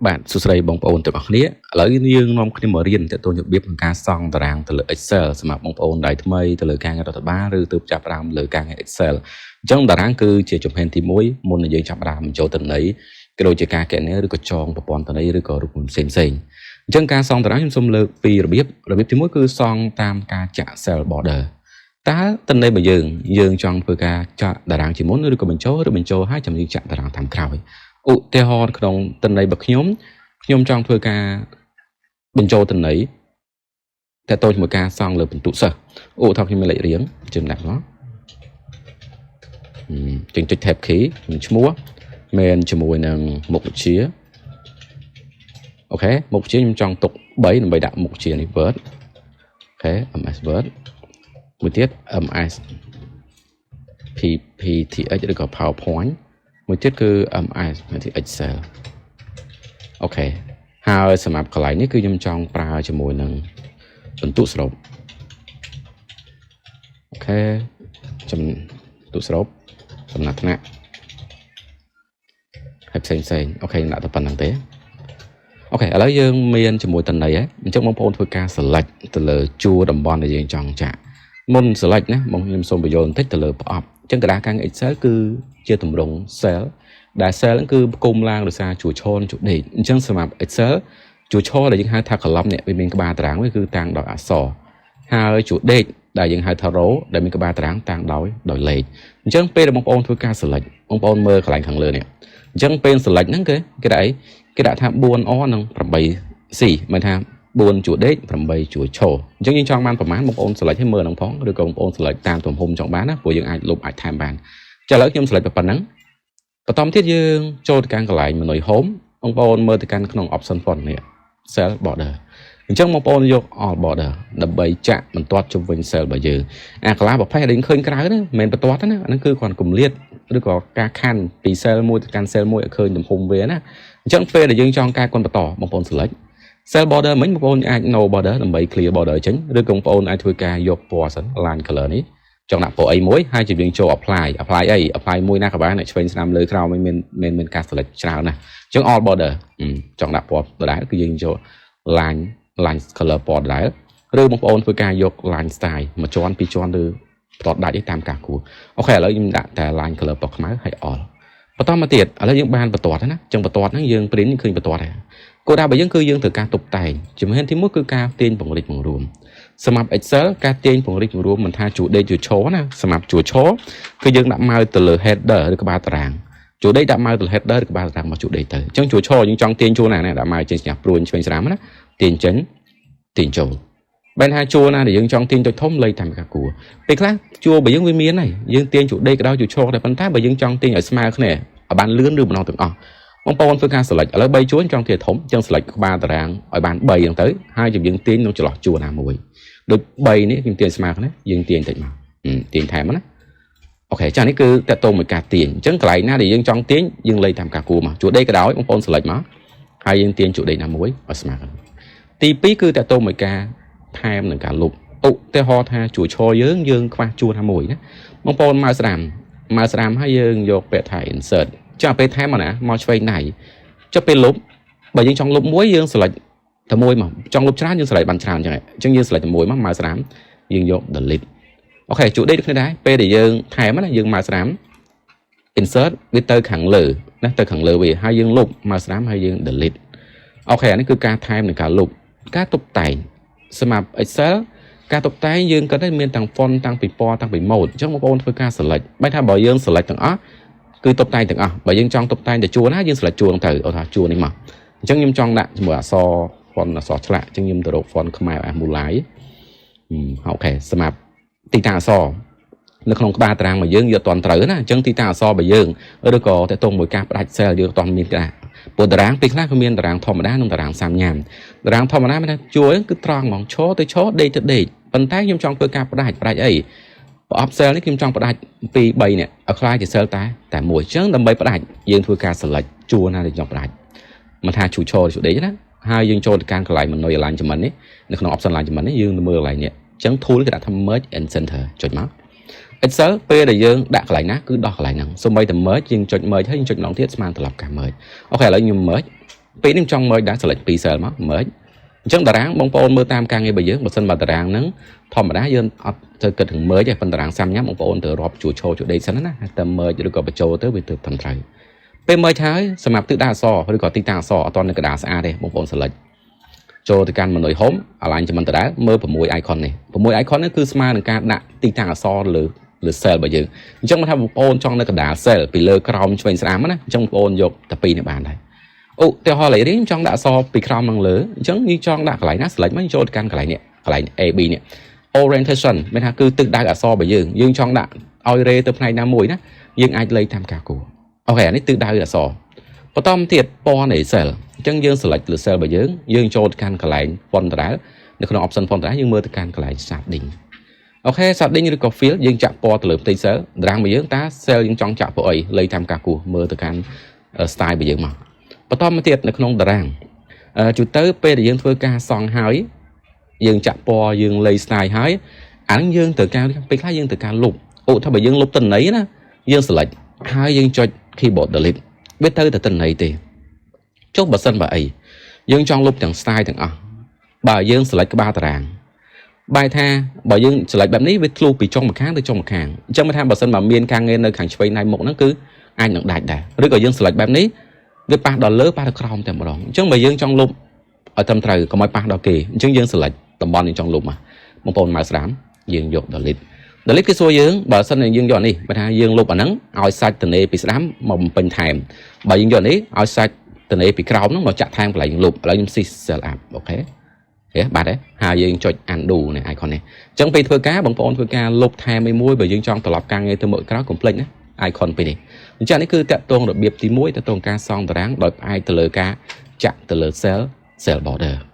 បាទសួស្តីបងប្អូនទាំងអស់គ្នាឥឡូវយើងនាំគ្នាមករៀនតទៅរបៀបក្នុងការសង់តារាងទៅលើ Excel សម្រាប់បងប្អូនដែលថ្មីទៅលើការងាររដ្ឋបាលឬទើបចាប់ផ្ដើមលើការងារ Excel អញ្ចឹងតារាងគឺជាជំហានទី1មុននឹងយើងចាប់ផ្ដើមបញ្ចូលទិន្នន័យក៏ដូចជាការកណនាឬក៏ចងប្រព័ន្ធទិន្នន័យឬក៏រូបមន្តផ្សេងផ្សេងអញ្ចឹងការសង់តារាងខ្ញុំសូមលើកពីររបៀបរបៀបទី1គឺសង់តាមការចាក់ cell border តើទិន្នន័យរបស់យើងយើងចង់ធ្វើការចាក់តារាងជាមុនឬក៏បញ្ចូលឬបញ្ចូលហើយចាំយើងចាក់តារាងតាមក្រោយឧទាហរណ៍ក្នុងទិន្នន័យរបស់ខ្ញុំខ្ញុំចង់ធ្វើការបញ្ចូលទិន្នន័យតើតើជាមួយការសង់លើពិន្ទុសិស្សឧទាហរណ៍ខ្ញុំមានលេខរៀងជំដាក់មកចឹងចុច tab key ខ្ញុំឈ្មោះមានជាមួយនឹងមុខវិជ្ជា OK មុខវិជ្ជាខ្ញុំចង់ទុក3ដើម្បីដាក់មុខវិជ្ជានេះ Word OK MS Word មួយទៀត MS PPTX ឬក៏ PowerPoint មួយទៀតគឺ MS មួយទៀត Excel OK ហើយសម្រាប់កន្លែងនេះគឺខ្ញុំចង់ប្រើជាមួយនឹងពិន្ទុសរុប OK ចំទុសរុបចំណាត់ថ្នាក់ហើយផ្សេងផ្សេង OK ខ្ញុំដាក់តែប៉ុណ្្នឹងទេ OK ឥឡូវយើងមានជាមួយតន័យហើយអញ្ចឹងបងប្អូនធ្វើការ select ទៅលើជួរតំបន់ដែលយើងចង់ចាក់មុន select ណាបងខ្ញុំសូមបញ្យល់បន្តិចទៅលើប្រអប់អញ្ចឹងក្រដាសខាង Excel គឺជាទម្រង់ cell ដែល cell ហ្នឹងគឺផ្គុំឡើងដោយសារជួរឈរជួរដេកអញ្ចឹងសម្រាប់ Excel ជួរឈរដែលយើងហៅថា column នេះវាមានក្បាលតារាងវាគឺតាំងដោយអក្សរហើយជួរដេកដែលយើងហៅថា row ដែលមានក្បាលតារាងតាំងដោយលេខអញ្ចឹងពេលដែលបងប្អូនធ្វើការ select បងប្អូនមើលកន្លែងខាងលើនេះអញ្ចឹងពេល select ហ្នឹងគេគេដាក់អីគេដាក់ថា 4R និង 8C មានថា4ជួរដេក8ជួរឈរអញ្ចឹងយើងចង់បានប្រមាណបងប្អូន select ឲ្យមើលហ្នឹងផងឬក៏បងប្អូន select តាមទំហំចង់បានណាព្រោះយើងអាចលុបអាចថែមបានចាឥឡូវខ្ញុំ select ប៉ុណ្ណឹងបន្តទៀតយើងចូលទៅកាន់កន្លែង menu home បងប្អូនមើលទៅកាន់ក្នុង option font នេះ cell border អញ្ចឹងបងប្អូនយក all border ដើម្បីចាក់បន្ទាត់ជុំវិញ cell របស់យើងអាកន្លះប្រភេទដែលឃើញក្រៅហ្នឹងមិនមែនបន្ទាត់ទេណាអាហ្នឹងគឺគ្រាន់គម្លាតឬក៏ការខណ្ឌពី cell មួយទៅកាន់ cell មួយឲ្យឃើញទំហំវាណាអញ្ចឹងពេលដែលយើងចង់កែគុណបន្តបងប្អូន select cell border មិញបងប្អូនអាច no border ដើម្បី clear border ចេញឬក៏បងប្អូនអាចធ្វើការយកពណ៌សិន line color នេះចង់ដាក់ពណ៌អីមួយហើយជាយើងចូល apply apply អី apply មួយណាក៏បានឆ្វេងស្ដាំលើក្រោមមានមានមានការ select ច្រើនណាស់អញ្ចឹង all border ចង់ដាក់ពណ៌ដដែលគឺយើងចូល line color ពណ៌ដដែលឬបងប្អូនធ្វើការយក line style មួយជាន់ពីរជាន់ឬបន្ទាត់ដាច់ឯតាមការគួរ OK ឥឡូវខ្ញុំដាក់តែ line color ពណ៌ខ្មៅហើយ all បន្តមកទៀតឥឡូវយើងបានបន្ទាត់ណាអញ្ចឹងបន្ទាត់ហ្នឹងយើង print ឃើញបន្ទាត់ហើយគោលដៅរបស់យើងគឺយើងត្រូវការតុបតែងជំហានទី1គឺការទាញពង្រីកបង្រួមសម្រាប់ Excel ការទាញពង្រីកបង្រួមមិនថាជួរដេកជួរឈរណាសម្រាប់ជួរឈរគឺយើងដាក់ mouse ទៅលើ header ឬក្បាលតារាងជួរដេកដាក់ mouse ទៅលើ header ឬក្បាលតារាងមកជួរដេកទៅអញ្ចឹងជួរឈរយើងចង់ទាញជួរណាណាដាក់ mouse ចេញសញ្ញាព្រួញឆ្វេងស្ដាំណាទាញចេញទាញចូលបែរថាជួរណាដែលយើងចង់ទាញទៅធំលេខតាមការគួរពេលខ្លះជួរបើយើងវាមានហើយយើងទាញជួរដេកក៏ដោយជួរឈរដែរប៉ុន្តែបើយើងចង់ទាញឲ្យស្មើគ្នាឲ្យបានលឿនឬម្ដងទាំងអស់បងប្អូនធ្វើការ select ឥឡូវ3ជួរចង់ទាញធំចឹង select ក្បាលតារាងឲ្យបាន3ហ្នឹងទៅហើយយើងទាញក្នុងចន្លោះជួរណាមួយដូច3នេះខ្ញុំទាញស្មើគ្នាយើងទាញតិចមកទាញថែមណា OK ចានេះគឺតកតងមួយការទាញអញ្ចឹងកន្លែងណាដែលយើងចង់ទាញយើងលេខតាមការគួរមកជួរដេកក៏ដោយបងប្អូន select មកហើយយើងទាញជួរដេកណាមួយឲ្យស្មើគ្នាទី2គឺតកតងមួយការថែមនឹងការលុបឧទាហរណ៍ថាជួរឈរយើងយើងខ្វះជួរណាមួយណាបងប្អូនមកស្ដាំមកស្ដាំហើយយើងយកពាក្យថា insert ចាពេលថែមមកណាមកឆ្វេងដៃចុះពេលលុបបើយើងចង់លុបមួយយើង select តែមួយមកចង់លុបច្រើនយើង select បានច្រើនអញ្ចឹងអញ្ចឹងយើង select តែមួយមកមកស្ដាំយើងយក delete OK ជួរដេកដូចគ្នាដែរពេលដែលយើងថែមណាយើងមកស្ដាំ insert វាទៅខាងលើណាទៅខាងលើវាហើយយើងលុបមកស្ដាំហើយយើង delete OK អានេះគឺការថែមនិងការលុបការតុបតែងសម្រាប់ Excel ការតុបតែងយើងក៏មានទាំង font តាំងពីពណ៌តាំងពី mode អញ្ចឹងបងប្អូនធ្វើការ select បែរថាបើយើង select ទាំងអស់គឺតុបតែងទាំងអស់បើយើងចង់តុបតែងតែជួរណាយើង select ជួរហ្នឹងទៅអូថាជួរនេះមកអញ្ចឹងខ្ញុំចង់ដាក់ជាមួយអក្សរ font អក្សរឆ្លាក់អញ្ចឹងខ្ញុំទៅរក font ខ្មែរអាមូឡាយ OK សម្រាប់ទីតាំងអក្សរនៅក្នុងក្បាលតារាងរបស់យើងយកអត់ត្រូវណាអញ្ចឹងទីតាំងអក្សររបស់យើងឬក៏តកតងមួយការផ្ដាច់ cell យើងអត់មានក្តារព្រោះតារាងពេលខ្លះក៏មានតារាងធម្មតានិងតារាងសាំញ៉ាំតារាងធម្មតាមានថាជួរគឺត្រង់ហ្មងឈរទៅឈរដេកទៅដេកប៉ុន្តែខ្ញុំចង់ធ្វើការផ្ដាច់ផ្ដាច់អីប្រអប់ cell នេះខ្ញុំចង់ផ្ដាច់2 3នេះឲ្យក្លាយជា cell តែតែមួយអញ្ចឹងដើម្បីផ្ដាច់យើងធ្វើការ select ជួរណាដែលចង់ផ្ដាច់មិនថាជួរឈរជួរដេកណាហើយយើងចូលទៅកាន់កន្លែង menu alignment នេះនៅក្នុង option alignment នេះយើងមើលកន្លែងនេះអញ្ចឹង tool គេដាក់ថា merge and center ចុចមក Excel ពេលដែលយើងដាក់កន្លែងណាគឺដោះកន្លែងហ្នឹងសូម្បីតែ merge យើងចុច merge ហើយយើងចុចម្ដងទៀតស្មើត្រឡប់ការ merge OK ឥឡូវខ្ញុំ merge ពេលនេះចង់ merge ដែរ select 2 cell មក merge។ អញ្ចឹងតារាងបងប្អូនមើលតាមការងាររបស់យើងបើសិនបើតារាងហ្នឹងធម្មតាយើងអត់ទៅគិតถึង merge ទេប៉ុន្តែតារាងសាំញ៉ាំបងប្អូនត្រូវរាប់ជួឈរជួដេកសិនណាតែ merge ឬក៏បញ្ចូលទៅវាទើបត្រឹមត្រូវពេល merge ហើយសម្រាប់ទិសដៅអក្សរឬក៏ទីតាំងអក្សរអត់ទាន់នៅកណ្ដាលស្អាតទេបងប្អូន select ចូលទៅកាន់ menu home align ចំណដដែលមើល6 icon នេះ6 icon នេះគឺស្មើនឹងការដាក់ទីតាំងអក្សរលើលើ cell របស់យើងអញ្ចឹងបើថាបងប្អូនចង់នៅកណ្ដាល cell ពីលើក្រោមឆ្វេងស្ដាំណាអញ្ចឹងបងប្អូនយកតែពីរនេះបានដែរឧទាហរណ៍លេខរៀងខ្ញុំចង់ដាក់អក្សរពីក្រោមឡើងលើអញ្ចឹងយើងចង់ដាក់កន្លែងណា select មកចូលទៅកាន់កន្លែងនេះកន្លែង AB នេះ orientation មានថាគឺទិសដៅអក្សររបស់យើងយើងចង់ដាក់ឲ្យរេទៅផ្នែកណាមួយណាយើងអាចលេខតាមការគូOK អានេះទិសដៅអក្សរបន្តមកទៀតពណ៌នៃ cell អញ្ចឹងយើង select លើ cell របស់យើងយើងចូលទៅកាន់កន្លែង font ដដែលនៅក្នុង option font ដដែលយើងមើលទៅកាន់កន្លែង shading។ OK shading ឬក៏ fill យើងចាក់ពណ៌ទៅលើផ្ទៃ cell តារាងរបស់យើងតើ cell យើងចង់ចាក់ពណ៌អីលេខតាមការគូមើលទៅកាន់ style របស់យើងមកបន្តមកទៀតនៅក្នុងតារាងជួទៅពេលដែលយើងធ្វើការសង់ហើយយើងចាក់ពណ៌យើងលៃ style ហើយអាហ្នឹងយើងត្រូវការពេលខ្លះយើងត្រូវការលុបឧទាហរណ៍បើយើងលុបទិន្នន័យណាយើង select ហើយយើងចុច keyboard delete វាទៅតែទិន្នន័យទេចុះបើសិនបើអីយើងចង់លុបទាំង style ទាំងអស់បើយើង select ក្បាលតារាងបែរថាបើយើង select បែបនេះវាធ្លុះពីចុងម្ខាងទៅចុងម្ខាងអញ្ចឹងបើថាបើសិនបើមានការងារនៅខាងឆ្វេងដៃមុខហ្នឹងគឺអាចនឹងដាច់ដែរឬក៏យើង select បែបនេះវាប៉ះដល់លើប៉ះដល់ក្រោមតែម្ដងអញ្ចឹងបើយើងចង់លុបឲ្យត្រឹមត្រូវកុំឲ្យប៉ះដល់គេអញ្ចឹងយើង select តំបន់យើងចង់លុបមកបងប្អូនមកស្រាមយើងយក delete។ delete គេសួរយើងបើសិនជាយើងយកនេះបើថាយើងលុបអាហ្នឹងឲ្យសាច់តនេពីស្ដាំមកបំពេញថែមបើយើងយកនេះឲ្យសាច់តនេពីក្រោមហ្នឹងមកចាក់ថែមកន្លែងលុបឥឡូវខ្ញុំស៊ី cell up។ OK ហេបាទទេហើយយើងចុច undo នេះ icon នេះអញ្ចឹងពេលធ្វើការបងប្អូនធ្វើការលុបថែមមួយបើយើងចង់ត្រឡប់ការងារទៅមុខក្រោយកុំភ្លេចណា icon ពីរនេះអញ្ចឹងនេះគឺតកតងរបៀបទី1តកតងការសង់តារាងដោយផ្អែកទៅលើការចាក់ទៅលើ cell border។